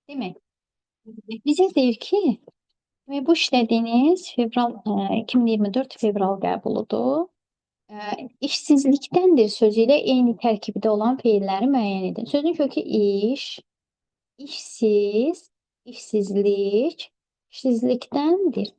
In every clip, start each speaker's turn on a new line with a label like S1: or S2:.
S1: Demək, bizə deyir ki, bu işlədiyiniz fevral 2024 fevral qəbuludur. İşsizlikdəndir sözü ilə eyni tərkibdə olan feilləri müəyyən edin. Sözün kökü iş, işsiz, işsizlik, işsizlikdəndir.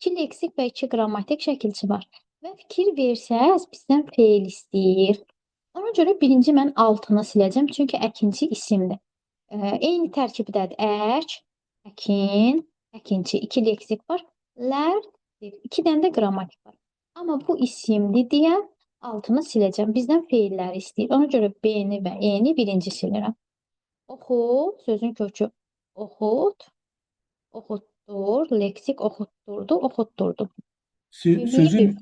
S1: 2 leksik və 2 qrammatik şəkilçi var. Və fikir versəz, bizdən feil istəyir. Ona görə birinci mən altını siləcəm, çünki əkinçi isimdir. Eyni tərkibdədir. Ək, əkin, əkinçi. 2 leksik var. Lərdir. 2 dənə də qrammatik var. Amma bu isimdir deyə altını siləcəm. Bizdən feilləri istəyir. Ona görə B-ni və E-ni birinci silirəm. Oxu, sözün kökü oxut, oxutdur, leksik oxutturdu, oxutturdu.
S2: Sözün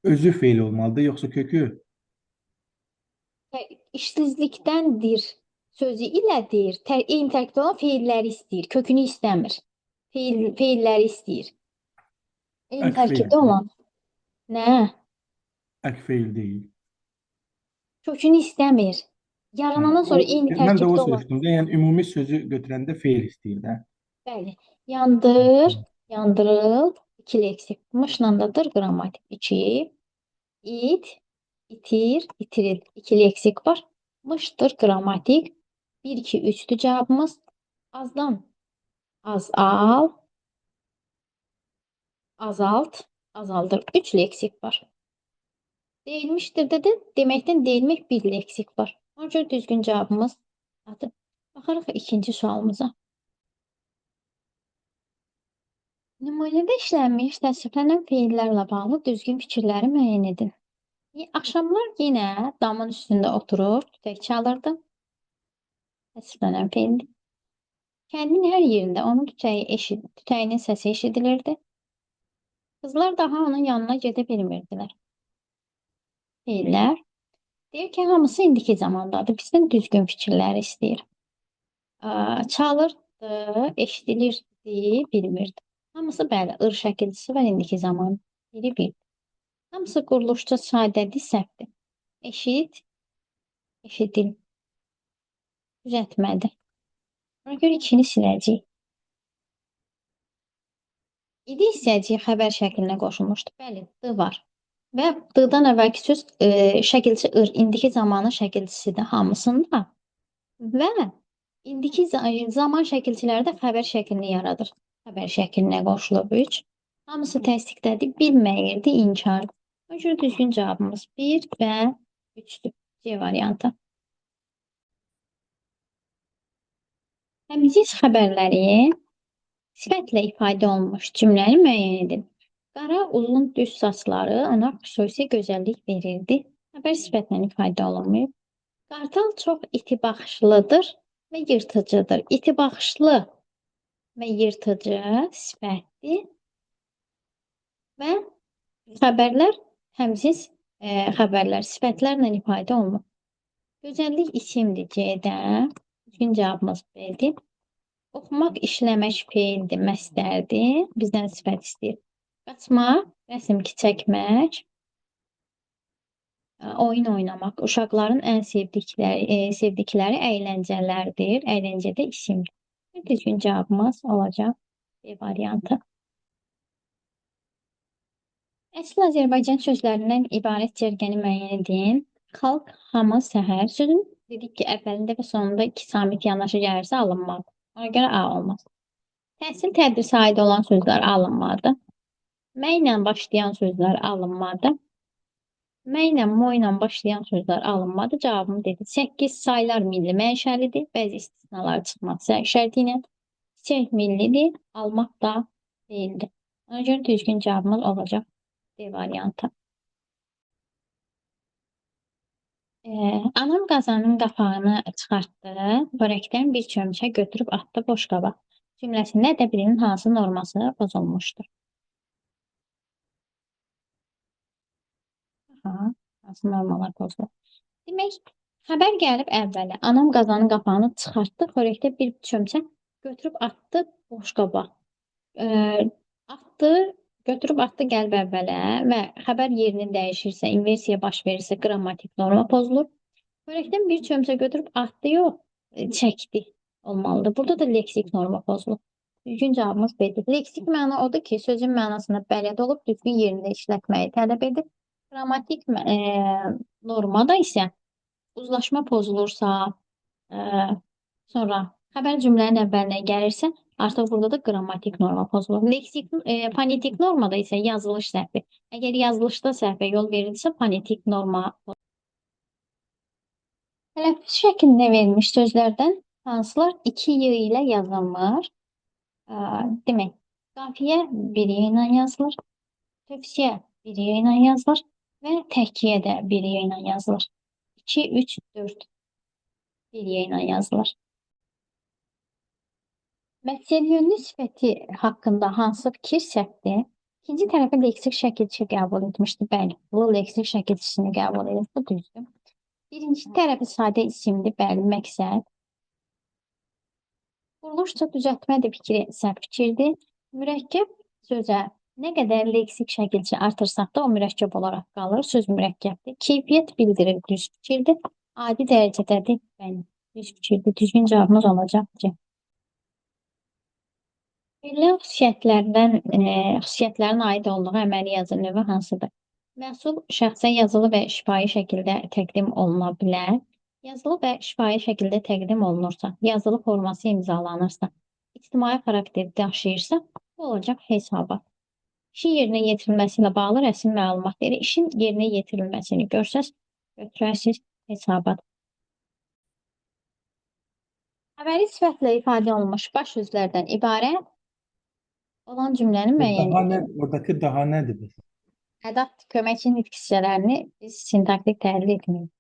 S2: özü feil olmalıdır, yoxsa kökü?
S1: İşsizlikdəndir sözü ilə deyir. Eyni tərkibdə olan feilləri istəyir. Kökünü istəmir. Feilləri istəyir. Eyni tərkibdə olan. Nə?
S2: Ək feil deyil.
S1: Kökünü istəmir. Yaranandan sonra eyni
S2: Mən də
S1: tərkibdə
S2: o
S1: olan.
S2: soruşdum da, yəni ümumi sözü götürəndə feil istəyir də.
S1: Bəli. Yandır, yandırıl, 2 leksik. Mışlandadır qrammatik. 2. İt, itir, itiril. 2 leksik var. Mışdır qrammatik. 1, 2, 3-dür cavabımız. Azdan az al, azalt, azaldır. 3 leksik var. Deyilmişdir dedi. Deməkdən deyilmək 1 leksik var. Ona görə düzgün cavabımız adı. Baxarıq ikinci sualımıza. Nümunədə işlənmiş təsriflənən feillərlə bağlı düzgün fikirləri müəyyən edin. Axşamlar yenə damın üstündə oturur, tütək çalırdı. Təsriflənən feildir. Kəndin hər yerində onun tütəyinin səsi eşidilirdi. Qızlar daha onun yanına gedə bilmirdilər. Feillər deyir ki, hamısı indiki zamandadır. Bizdən düzgün fikirləri istəyir. Çalırdı, eşidilirdi, bilmirdi. Hamısı bəli, ır şəkilçisi var indiki zaman. Biri bir. Hamısı quruluşca sadədir, səhvdir. Eşit, eşidil. Düzəltmədi. Ona görə 2-ni siləcəyik. İdi istəyəcəyi xəbər şəklinə qoşulmuşdu. Bəli, D var. Və D-dan əvvəlki söz şəkilçi ır, indiki zamanın şəkilçisidir hamısında. Və indiki zaman şəkilçiləri də xəbər şəklini yaradır. Xəbər şəklinə qoşulub 3. Hamısı təsdiqdədir, bilməyirdi, inkardır. Ona görə düzgün cavabımız 1 və 3-dür. C variantı. Təmyiz xəbərləri sifətlə ifadə olunmuş cümləni müəyyən edin. Qara, uzun, düz saçları ona xüsusi gözəllik verirdi. Xəbər sifətlə ifadə olunmayıb. Qartal çox iti baxışlıdır və yırtıcıdır. İti baxışlı və yırtıcı sifətdir. Və xəbərlər təmyiz xəbərlər sifətlərlə ifadə olunur. Gözəllik isimdir C-də. Düzgün cavabımız B-dir. Oxumaq, işləmək feildir, məstərdir. Bizdən sifət istəyir. Qaçmaq, rəsm çəkmək, oyun oynamaq. Uşaqların ən sevdikləri əyləncələrdir. Əyləncə də isimdir. Düzgün cavabımız olacaq B variantı. Əsl Azərbaycan sözlərindən ibarət cərgəni müəyyən edin. Xalq, hamı, səhər. Sözün dedik ki, əvvəlində və sonunda 2 samit yanaşı gəlirsə alınmalı. Ona görə A olmaz. Təhsil, tədrisə aid olan sözlər alınmadı. Mə ilə başlayan sözlər alınmadı. Mə ilə, mo ilə başlayan sözlər alınmadı. Cavabım dedi. 8 saylar milli mənşəlidir. Bəzi istisnalar çıxmaq şərti ilə. Çiçək millidir. Almaq da deyildir. Ona görə düzgün cavabımız olacaq D variantı. Anam qazanın qapağını çıxartdı, xörəkdən bir çömçə götürüb atdı boş qaba. Cümləsində ədəb dilinin hansı norması pozulmuşdur? Aha, hansı normalar pozulur? Demək, xəbər gəlib əvvələ. Anam qazanın qapağını çıxartdı, xörəkdə bir çömçə götürüb atdı boş qaba. Atdı, götürüb atdı gəlib əvvələ və xəbər yerini dəyişirsə, inversiya baş verirsə, qrammatik norma pozulur. Xörəkdən bir çömçə götürüb atdı, yox, çəkdi. olmalıdır. Burada da leksik norma pozulur. Düzgün cavabımız B-dir. Leksik məna odur ki, sözün mənasına bələd olub düzgün yerində işlətməyi tələb edir. Qrammatik normada isə uzlaşma pozulursa, sonra xəbər cümlənin əvvəlinə gəlirsə, artıq burada da qrammatik norma pozulur. Leksik, fonetik normada isə yazılış səhvi. Əgər yazılışda səhvə yol verilirsə, fonetik norma pozulur. Tələffüz şəklində verilmiş sözlərdən hansılar 2 y ilə yazılmır? Demək, qafiyə bir y ilə yazılır, tövsiyə bir y ilə yazılır və təhkiyə də bir y ilə yazılır. 2, 3, 4 bir y ilə yazılır. Məqsədyönlü sifəti haqqında hansı fikir səhvdir? İkinci tərəfə leksik şəkilçi qəbul etmişdi. Bəli, bu leksik şəkilçisini qəbul edir. Bu düzdür. Birinci tərəfi sadə isimdir. Bəli, məqsəd. Quruluşca düzəltmədir fikri səhv fikirdir. Mürəkkəb sözə nə qədər leksik şəkilçi artırsaq da o mürəkkəb olaraq qalır. Söz mürəkkəbdir. Keyfiyyət bildirir, düz fikirdir. Adi dərəcədədir. Bəli, düz fikirdir. Düzgün cavabımız olacaq C. Belə xüsusiyyətlərin aid olduğu əməli yazı növü hansıdır? Məhsul şəxsə yazılı və şifahi şəkildə təqdim oluna bilər. Yazılı və şifahi şəkildə təqdim olunursa, yazılı forması imzalanırsa, ictimai xarakter daşıyırsa, bu olacaq hesabat. İşin yerinə yetirilməsi ilə bağlı rəsmi məlumat verir. İşin yerinə yetirilməsini görsəz, götürərsiniz hesabat. Xəbəri sifətlə ifadə olunmuş baş sözlərdən ibarət olan cümləni müəyyən edin.
S2: Oradakı daha nədir bəs?
S1: Ədat köməkçi nitq hissələrini biz sintaktik təhlil etmirik.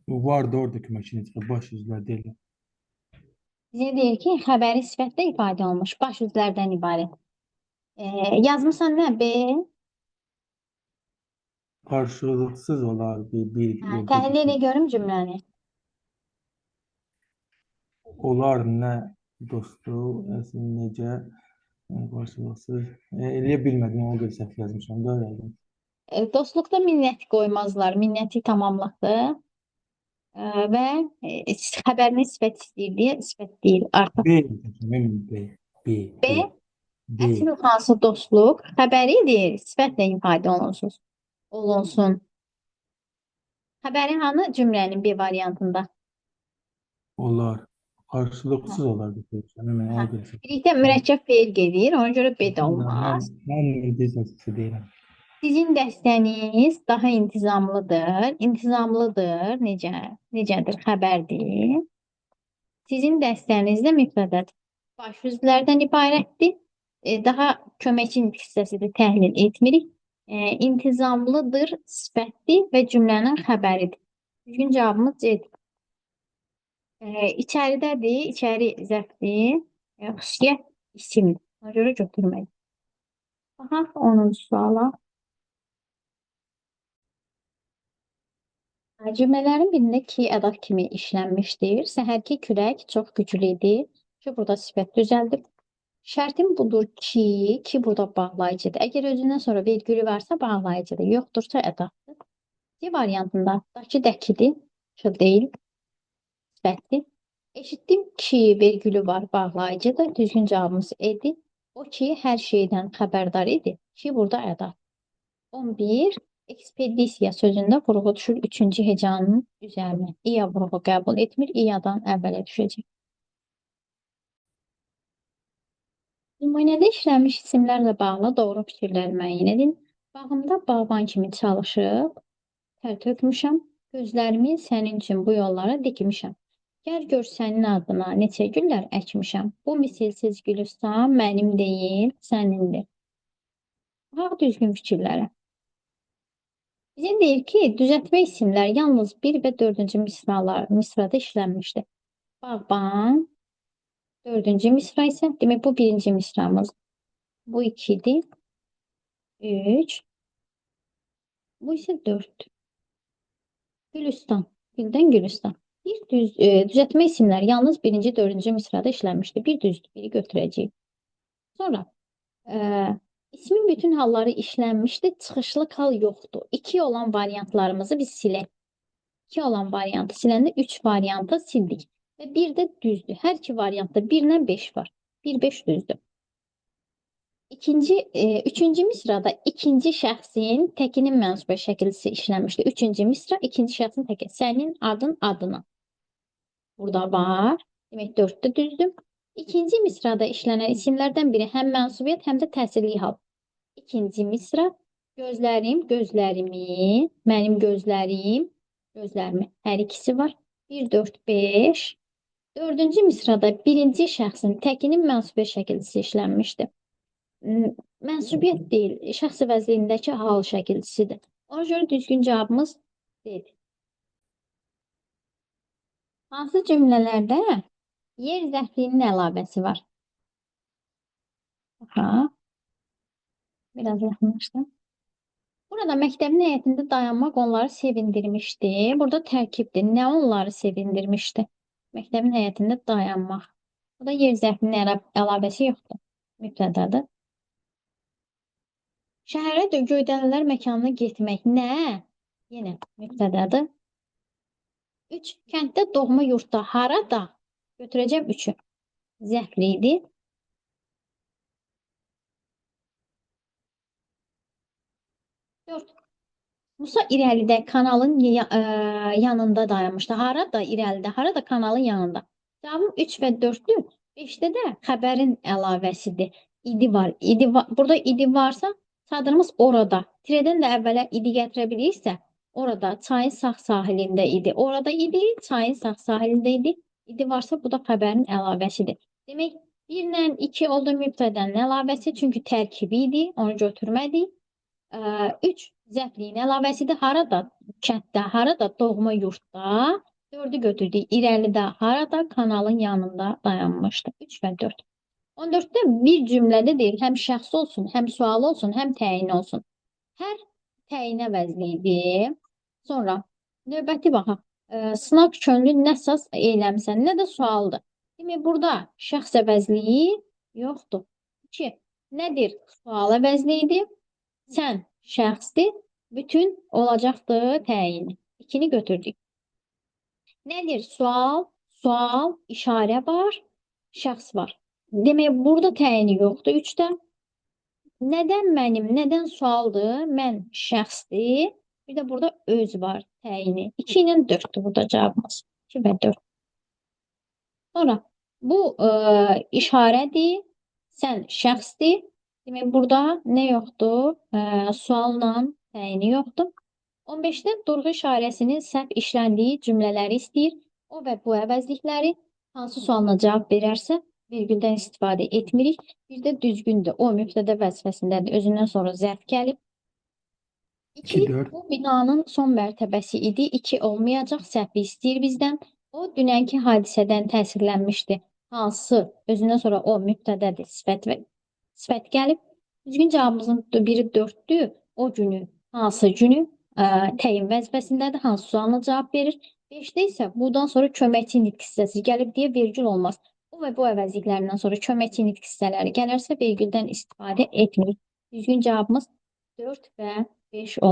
S2: Vardı orada köməkçi nitqi, baş sözlər deyil.
S1: Bizə deyir ki, xəbəri sifətlə ifadə olunmuş baş üzvlərdən ibarət. Yazmısan nə? B.
S2: Qarşılıqsız olar bir orada
S1: Təhlil elə görüm cümləni.
S2: Olar nə dostu, əslində necə qarşılıqsız. Eləyə bilmədim, ona görə səhv yazmışam da yəqin.
S1: Dostluqda minnət qoymazlar. Minnəti tamamlıqdır. Və xəbərini sifət istəyir deyə sifət deyil artıq.
S2: B, B, B,
S1: B,
S2: B, B.
S1: Əsl hansı dostluq xəbəri deyir, sifətlə ifadə olunsun. Olunsun. Xəbəri hanı cümlənin B variantında?
S2: Olar. Qarşılıqsız olar. Mən ona görə səhv.
S1: Birlikdə mürəkkəb feil gedir, ona görə B də olmaz.
S2: Mən ingilis deyirəm.
S1: Sizin dəstəniz daha intizamlıdır. İntizamlıdır. Necə? Necədir? Xəbərdir. Sizin dəstənizdə müfrədat baş üzvlərdən ibarətdir. Daha köməkçi nitq hissəsidir, təhlil etmirik. İntizamlıdır, sifətdir və cümlənin xəbəridir. Düzgün cavabımız C-dir. İçəridədir, içəri zərfdir, xüsusiyyət isimdir. Ona görə götürməliyik. Baxaq 10-cu suala. Cümlələrin birində ki ədat kimi işlənmişdir. Səhərki külək çox güclü idi. Ki burada sifət düzəldib. Şərtim budur ki, ki burada bağlayıcıdır. Əgər özündən sonra vergülü varsa bağlayıcıdır. Yoxdursa ədatdır. C variantında dakı dəkidir. Şu deyil. Sifətdir. Eşitdim ki, vergülü var, bağlayıcıdır. Düzgün cavabımız E-dir. O ki, hər şeydən xəbərdar idi. Ki, burada ədat. 11. Ekspedisiya sözündə vurğu düşür 3-cü hecanın üzərinə. İya vurğu qəbul etmir, İyadan əvvələ düşəcək. Nümunədə işlənmiş isimlərlə bağlı doğru fikirləri müəyyən edin. Bağımda bağban kimi çalışıb, tər tökmüşəm. Gözlərimi sənin üçün bu yollara dikmişəm. Gəl gör sənin adına neçə güllər əkmişəm. Bu misilsiz gülüstan mənim deyil, sənindir. Baxaq düzgün fikirlərə. Bizə deyir ki, düzəltmə isimlər yalnız 1 və 4-cü misrada işlənmişdir. Bağban, 4-cü misra isə, demək bu birinci misramız. Bu 2-dir. 3. Bu isə 4-dür. Gülüstan, güldən Gülüstan. Bir düzəltmə isimlər yalnız birinci, dördüncü misrada işlənmişdir. Bir düzdür, biri götürəcəyik. Sonra ismin bütün halları işlənmişdir. Çıxışlı hal yoxdur. 2 olan variantlarımızı biz silək. 2 olan variantı siləndə 3 variantı sildik. Və bir də düzdür. Hər iki variantda 1 ilə 5 var. 1, 5 düzdür. Üçüncü misrada ikinci şəxsin təkinin mənsubiyyət şəkilçisi işlənmişdir. Üçüncü misra ikinci şəxsin təki. Sənin adın adına. Burada var. Demək 4-də düzdür. İkinci misrada işlənən isimlərdən biri həm mənsubiyyət, həm də təsirli hal. İkinci misra gözlərim, gözlərimi, mənim gözlərim, gözlərimi. Hər ikisi var. 1, 4, 5. Dördüncü misrada birinci şəxsin təkinin mənsubiyyət şəkilçisi işlənmişdir. Mənsubiyyət deyil, şəxs əvəzliyindəki hal şəkilçisidir. Ona görə düzgün cavabımız D-dir. Hansı cümlələrdə yer zərfliyinin əlavəsi var? Aha. Biraz yaxınlaşdım. Burada məktəbin həyətində dayanmaq onları sevindirmişdi. Burada tərkibdir. Nə onları sevindirmişdi? Məktəbin həyətində dayanmaq. Burada yer zərfinin əlavəsi yoxdur. Mübtədadır. Şəhərə də göydənlər məkanına getmək. Nə? Yenə mübtədadır. 3. Kənddə doğma yurdda harada? Götürəcəm 3-ü. Zərfli idi. 4. Musa irəlidə kanalın yanında dayanmışdı. Harada irəlidə, harada kanalın yanında. Cavabım 3 və 4-dür. 5-də də xəbərin əlavəsidir. İdi var. İdi var. Burada idi varsa çadırımız orada. Tirədən də əvvələ idi gətirə bilirsə, orada çayın sağ sahilində idi. Orada idi, çayın sağ sahilində idi. İdi varsa bu da xəbərin əlavəsidir. Demək 1 ilə 2 oldu mübtədənin əlavəsi, çünki tərkibi idi, onu götürmədik. 3 zərfliyin əlavəsidir. Harada? Kənddə, harada? Doğma yurdda. 4-ü götürdük. İrəlidə, harada? Kanalın yanında dayanmışdı. 3 və 4. 14-də bir cümlədə deyil, həm şəxs olsun, həm sual olsun, həm təyin olsun. Hər təyin əvəzli idi. Sonra növbəti baxaq. Sınaq könlü nə saz eyləmisən, nə də sualdır. Demək, burada şəxs əvəzliyi yoxdur. 2. Nədir? Sual əvəzli idi. Sən şəxsdir, bütün olacaqdır təyini. 2-ni götürdük. Nədir? Sual, sual, işarə var, şəxs var. Demək, burada təyini yoxdur 3-də. Nədən mənim, nədən sualdır? Mən şəxsdir. Bir də burada öz var təyini. 2 ilə 4-dür burada cavabımız. 2 və 4. Sonra bu işarədir. Sən şəxsdir. Demək, burada nə yoxdur? Sualla təyini yoxdur. 15-də durğu işarəsinin səhv işləndiyi cümlələri istəyir. O və bu əvəzlikləri hansı sualına cavab verərsə, virgüldən istifadə etmirik. Bir də düzgündür. O mübtədə vəzifəsindədir. Özündən sonra zərf gəlib. 2,
S2: 2, 4.
S1: bu binanın son mərtəbəsi idi. 2 olmayacaq. Səhvi istəyir bizdən. O dünənki hadisədən təsirlənmişdi. Hansı? Özündən sonra o mübtədədir. Sifət və sifət gəlib. Düzgün cavabımızın biri 4-dür. O günü, hansı günü təyin vəzifəsindədir, hansı sualına cavab verir. 5-də isə bundan sonra köməkçi nitq hissəsi gəlib deyə vergül olmaz. O və bu əvəzliklərindən sonra köməkçi nitq hissələri gələrsə vergüldən istifadə etmirik. Düzgün cavabımız 4 və 5 olar.